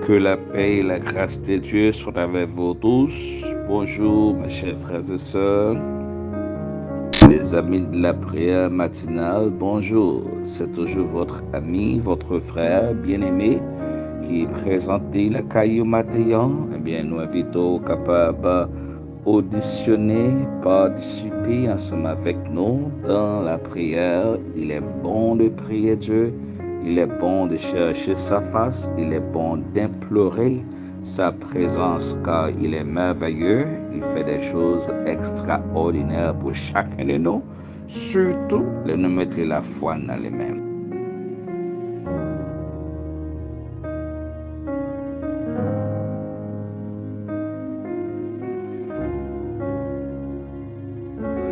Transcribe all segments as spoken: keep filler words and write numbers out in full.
Que la paix et la grâce de Dieu soient avec vous tous. Bonjour, mes chers frères et sœurs, les amis de la prière matinale, bonjour. C'est toujours votre ami, votre frère bien-aimé ki prezante lakay ou maten an. Ebyen, nou envite w kapab auditionner, participer ensemble avec nous dans la prière. Il est bon de prier Dieu, il est bon de chercher sa face, il est bon d'implorer sa présence, car il est merveilleux, il fait des choses extraordinaires pour chacun de nous, surtout lè nou mete lafwa nan li menm.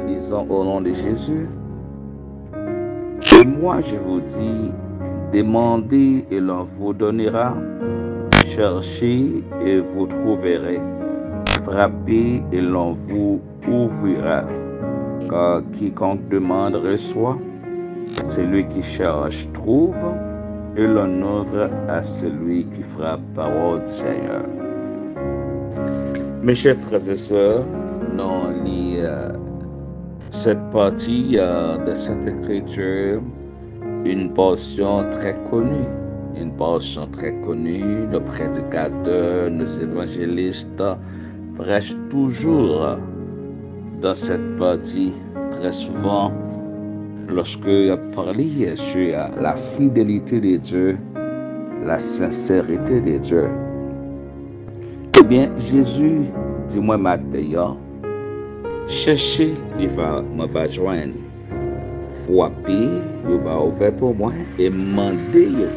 Lisons au nom de Jésus. Et moi, je vous dis, demandez et l'on vous donnera, cherchez et vous trouverez, frappez et l'on vous ouvrira. Car quiconque demande reçoit, celui qui cherche trouve, et l'on ouvre à celui qui frappe. Parole du Seigneur. Mes chers frères et sœurs, nous lisons cette partie euh, de Sainte Écriture, une portion très connue, une portion très connue, nos prédicateurs, nos évangélistes prêchent toujours dans cette partie très souvent lorsque il a parlé sur la fidélité de Dieu, la sincérité de Dieu. Ebyen, Jezi di mwen maten an, chèche, li va, mwen va jwenn. Fwape, yo va ouvè pou mwen, e mande yo.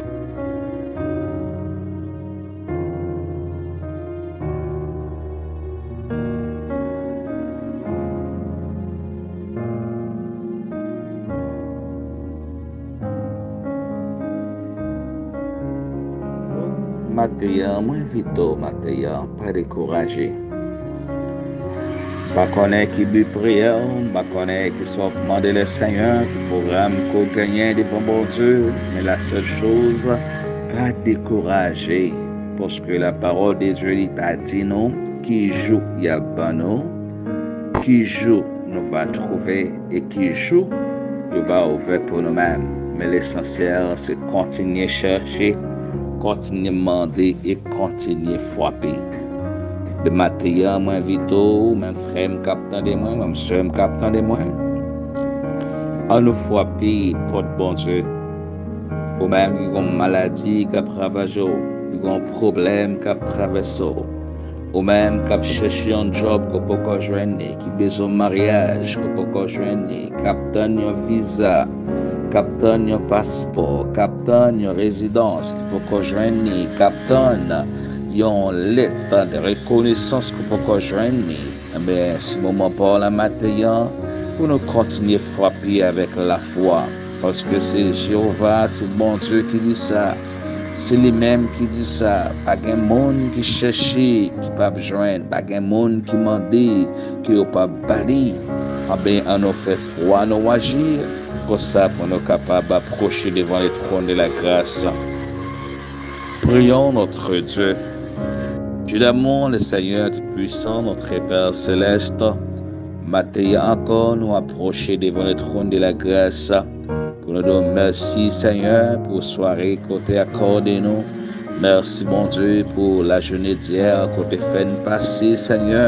Maten an, mwen envite w maten an, pa dekouraje. M pa konnen ki bi priyè w, m pa konnen ki sa w ap mande Lesenyè, ki pwogram ke w genyen devan Bondye, men la sèl choz, pa dekouraje, paske la pawòl de Dye li pa di nou ki jou y ap ban nou, ki jou nou va twouve e ki jou yo va ouvè pou nou menm. Men lesansyèl se kontinye chèche, kontinye mande e kontinye fwape. De maten an, mwen envite w, ou menm frè m k ap tande mwen, ou menm sè m k ap tande mwen, ann nou fwape pòt Bondye. Ou menm ki gon maladi k ap ravaje w, ki gon pwoblèm k ap travèse w, ou menm k ap chèche yon djòb ke w poko jwenn li, ki bezwen maryaj ke w poko jwenn li, k ap tann yon viza, k ap tann yon paspò, k ap tann yon rezidans ki poko jwenn li, k ap tann yon lèt de rekonesans ke w poko jwenn li, enben, se moman pa w la maten an pou nou kontinye fwape avèk lafwa. Paske se Jewova, se Bondye ki di sa. Se li menm ki di sa. Pa gen moun ki chèche, ki p ap jwenn. Pa gen moun ki mande, ke yo p ap ba li. Anben, ann nou fè fwa nou aji, konsa pou nou kapab apwoche devan le trône de la grâce. Prions notre Dieu. Dieu d'amour, le Seigneur Tout-Puissant, notre Père Céleste, maten an ankò, nou apwoche devan le trône de la grâce pou nou di w mèsi, Senyè, pou sware ke w te akòde nou. Mèsi, Bondye, pou lajounen dyè ke w te fè n pase, Senyè.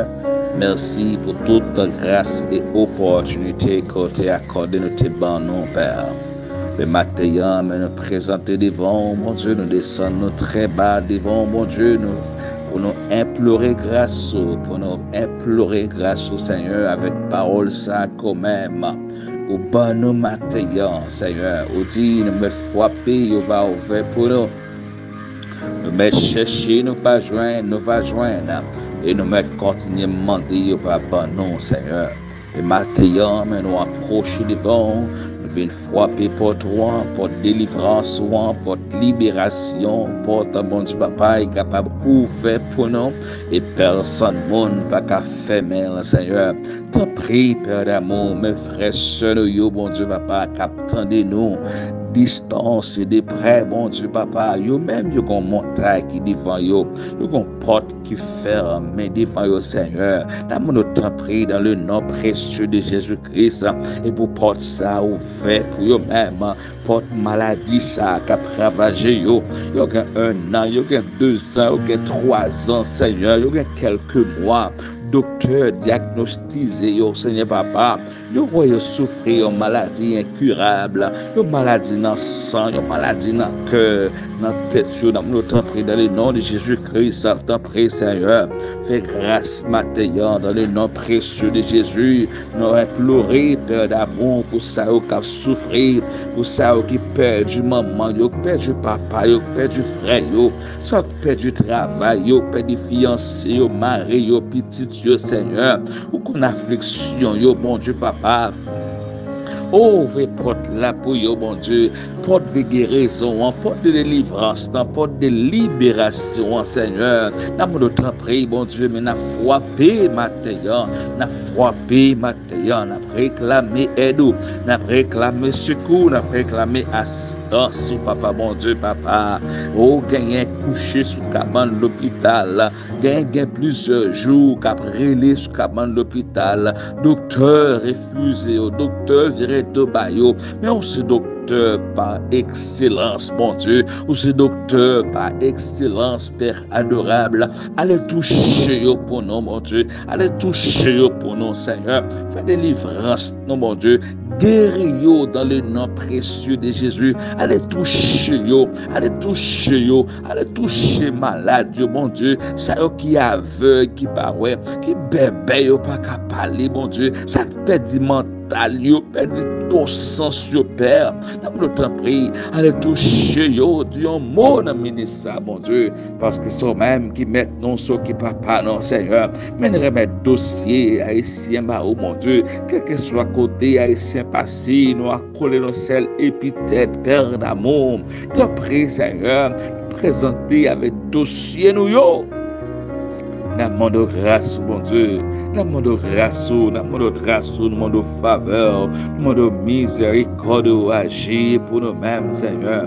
Mèsi pou tout gras e opòtinite ke w te akòde nou, te ban nou, Pè. Men maten an, men nou prezante devan w, Bondye, nou desann nou trè ba devan w, Bondye, nou, pou nou enplore gras ou, pou nou enplore gras ou, Senyè, avèk pawòl sa ke w menm ou ban nou maten an, Senyè. Ou di, nou mèt fwape, yo va ouvè pou nou. Nou mèt chèche, nou pa jwenn, nou va jwenn. E nou mèt kontinye mande, yo va ban nou, Senyè. E maten an, men nou apwoche devan w, nou vin fwape pòt ou an, pòt delivrans ou an, pòt liberasyon, pòt, Bondye Papa, ki kapab ouvè pou nou, e pèsonn moun pa ka fèmen l, Senyè. Tanpri, Pè damou, men frè, sè nou yo, Bondye Papa, k ap tande nou, distans e de prè, Bondye Papa, yo menm yo gen yon montay ki devan yo, yo gen yon pòt ki fèmen devan yo, Senyè. N ap mande w tanpri, dans le nom précieux de Jésus-Christ, e pou pòt sa ouvè pou yo menm, pòt maladi sa k ap ravaje yo. Yo gen ennan, yo gen dezan, yo gen twazan, Senyè, yo gen kèlke mwa. Doktè dyagnostize yo, Senyè Papa. Yo wè yo soufri yon maladi enkirab, yon maladi nan san, yon maladi nan kè, nan tèt yo. N ap mande w tanpri, dans le nom de Jésus-Christ, tanpri, Senyè, fè gras maten an, dans le nom précieux de Jésus. Nou enplore, Pè damou, pou sa yo k ap soufri, pou sa yo ki pèdi manman yo, ki pèdi papa yo, ki pèdi frè yo, sa yo ki pèdi travay yo, ki pèdi fiyanse yo, mari yo, pitit yo, Senyè. Ou konn afliksyon yo, Bondye Papa. Ouvri pòt la pou yo, Bondye. Pòt de gerezon an, pòt de delivrans lan, pòt de liberasyon an, Senyè. N ap mande w tanpri, Bondye, men n ap frape maten an. N ap frape maten an. N ap reklame èd ou. N ap reklame sekou. N ap reklame asistans ou, Papa Bondye, Papa. Ou genyen kouche sou kabann lopital. Gen, gen plizyè jou k ap rele sou kabann lopital. Doktè refize yo, doktè vire do ba yo. Men ou se doktè pa ekselans, Bondye. Ou se doktè pa ekselans, Pè adorab. Ale touche yo pou nou, Bondye. Ale touche yo pou nou, Senyè. Fè delivrans nou, Bondye. Geri yo dans le nom précieux de Jésus. Ale touche yo. Ale touche yo. Ale touche malad yo, Bondye. Sa yo ki avèg, ki pa wè, ki bèbè, yo pa ka pale, Bondye. Sa ki pèdi mantal yo, pèdi konsans yo, Pè. N ap mande w tanpri, ale touche yo, di yon mo nan minis sa, Bondye. Paske se w menm ki mèt nou, se w ki papa nou, Senyè. Men n remèt dosye ayisyen ba ou, Bondye. Kèlkeswa kote ayisyen pase, nou akole yon sèl epitèt, Pè damou. Tanpri, Senyè, prezante avèk dosye nou yo. N ap mande w gras ou, Bondye. N ap mande w gras ou, n ap mande w gras ou, nou mande w favè w, nou mande w mizèrikòd ou, aji pou nou menm, Senyè.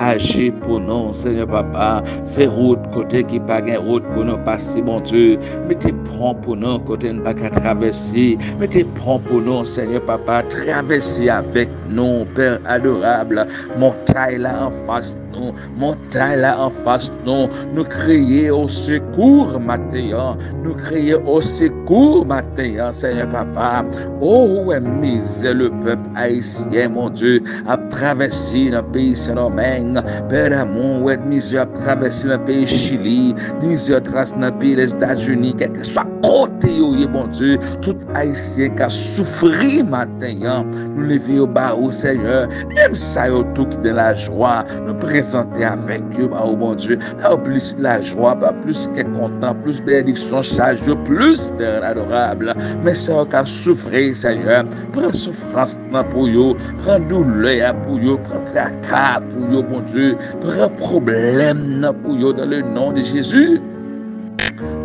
Aji pou nou, Senyè Papa. Fè wout kote ki pa gen wout pou nou pase, Bondye. Mete pon pou nou kote n pa ka travèse. Mete pon pou nou, Senyè Papa. Travèse avèk nou, Pè adorab. Montay la anfas nou. Montay la anfas nou. Nou kriye o sekou maten an. Nou kriye o sekou maten an, Senyè Papa. O, ou wè mizè lepèp ayisyen, Bondye, ap travèse nan peyi Sendomeng. Pè damou, ou wè mizè ap travèse nan peyi Chili, mizè travèse nan peyi Lèzetazini, kèlkeswa kote yo ye, Bondye, tout ayisyen k ap soufri maten an, nou leve yo ba ou, Senyè. Menm sa yo tou ki nan lajwa, nou prezante avèk yo ba ou, Bondye. Pa yo plis lajwa, pa plis kè kontan, plis benediksyon, chaj yo plis, Pè adorab. Men sa yo k ap soufri, Senyè, pran soufrans nan pou yo, pran doulè a pou yo, pran traka a pou yo, Bondye, pran pwoblèm nan pou yo, dans le nom de Jésus.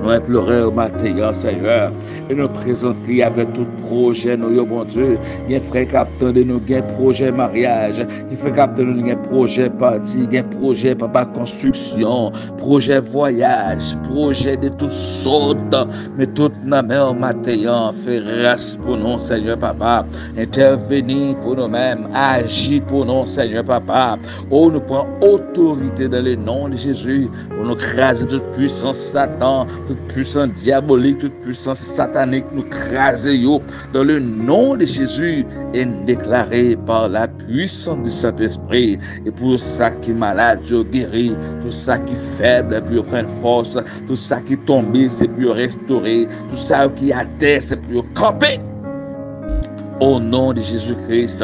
Nou enplore w maten an, Senyè, e nou prezante avèk tout pwojè nou yo, Bondye. Gen frè k ap tande nou, gen pwojè maryaj, gen frè k ap tande nou, gen pwojè pati, gen pwojè papa konstriksyon, pwojè vwayaj, pwojè de tout sòt. Men tout nan men w maten an, fè gras pou nou, Senyè Papa. Entèveni pou nou menm, aji pou nou, Senyè Papa. O, nou pran otorite dans le nom de Jésus. O, nou kraze tout pwisans Satan, tout pwisans dyabolik, tout pwisans satanik, nou kraze yo dans le nom de Jésus. E n deklare par la puissance du Saint-Esprit. E pou sa ki malad, yo geri. Pou sa ki fèb, pou yo pran fòs. Tout sa ki tonbe, se pou yo restore. Tout sa yo ki atè, se pou yo kanpe. O non de Jezi Kris,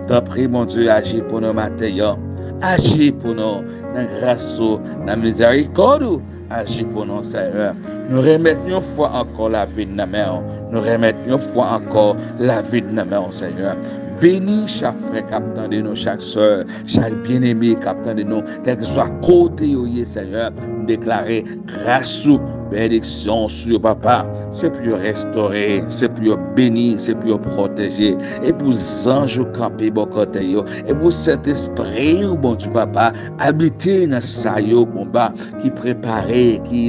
tanpri, Bondye, aji pou nou maten an. Aji pou nou nan gras ou, nan mizèrikòd ou. Aji pou nou, Senyè. Nou remèt yon fwa ankò lavi n nan men w. Nou remèt yon fwa ankò lavi n nan men w, Senyè. Beni chak frè k ap tande nou, chak sè, chak byeneme k ap tande nou, kèlkeswa kote yo ye, Senyè, m deklare gras ou, benediksyon sou yo, papa. Se pou yo restore, se pou yo beni, se pou yo pwoteje. E pou zanj ou kanpe bò kote yo. E pou Sentespri ou, Bondye papa, abite nan sa yo, Bondye, ki prepare, ki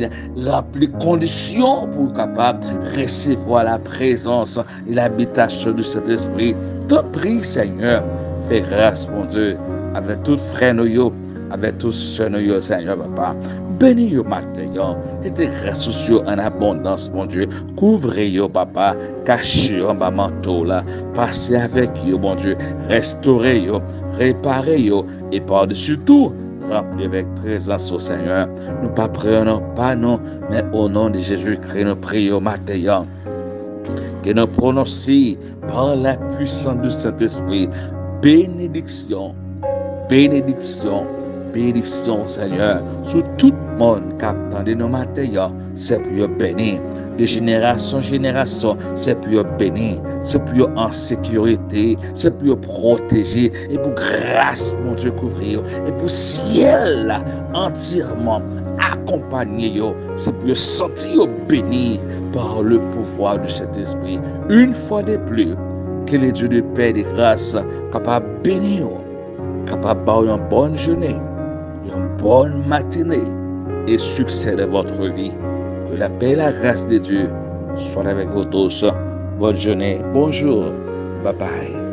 ranpli kondisyon pou yo kapab resevwa la prezans e labitasyon di Sentespri. Tanpri, Senyè, fè gras, Bondye, avèk tout frè nou yo, avèk tout sè nou yo, Senyè, papa. Beni yo maten an, mete gras sou yo an abondans, Bondye. Kouvri yo, papa, kache yo anba manto w la. Pase avèk yo, Bondye. Restore yo, repare yo, e padesi tou, ranpli avèk prezans ou, Senyè. Nou pa priye o non pa nou, men o non de Jezikri, nou priye yo maten an. Ke nou pwononse par la puissance du Saint-Esprit, benediksyon, benediksyon, benediksyon, Senyè, sou tout moun k ap tande nou maten an. Se pou yo beni. De jenerasyon an jenerasyon, se pou yo beni. Se pou yo an sekirite. Se pou yo pwoteje. E pou gras Bondye kouvri yo. E pou syèl la antyèman akonpanye yo. Se pou yo santi yo beni par le pouvoir du Saint-Esprit. Une fois de plus, que le Dieu de paix et de grâce kapab beni w, kapab ba w yon bòn jounen, yon bòn matine, et succès dans votre vie. Que la paix et la grâce de Dieu soient avec vous tous. Bonne journée. Bonjour. Bye bye.